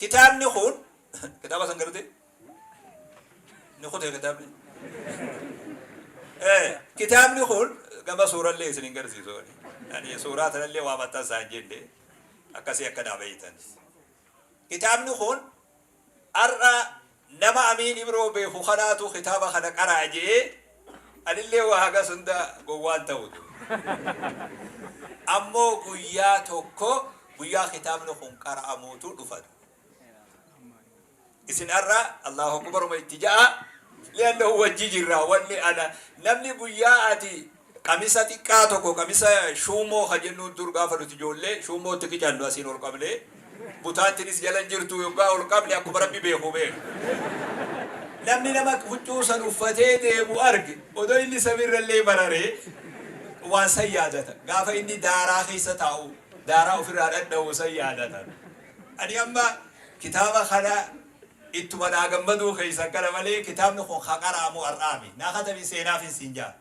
Kitaabni kun kitaaba san garte ni kute kitaabni. Kitaabni kun gama suurallee isin hin garsiisu. Ani suuraa tanallee waa maxxansaa hin jenne, akkasii akka naa beeytan. Kitaabni kun har'a nama Amiin Ibroo beeku kanaatu kitaaba kana qaraa je'ee, anillee waa hagas hunda gowwaan ta'utu. Ammoo guyyaa tokko guyyaa kitaabni kun qara'amuutu dhufatu. Isin har'a Allahu Akbaruma itti ja'a, li'annahu wajji jirra. Wanni ana namni guyyaa ati qamisa xiqqaa tokko, qamisa shuumoo ka jennuun, dur gaafa nuti ijoollee shuumootti qicannu, asiin ol qabne, butaattinis jala hin jirtu, yoggaa ol qabne akkuma Rabbi beeku beeku. Namni nama huccuu san uffatee deemu arge, odoo inni samiirrallee bararee, waan san yaadata. Gaafa inni daaraa keessa taa'u, daaraa ofirraa dhadha'u san yaadata. Ani amma kitaaba kana ittuma naa gammaduu keessan kana malee, kitaabni kun ka qara'amu har'aami. Naa katabi, seenaafin siin jaa.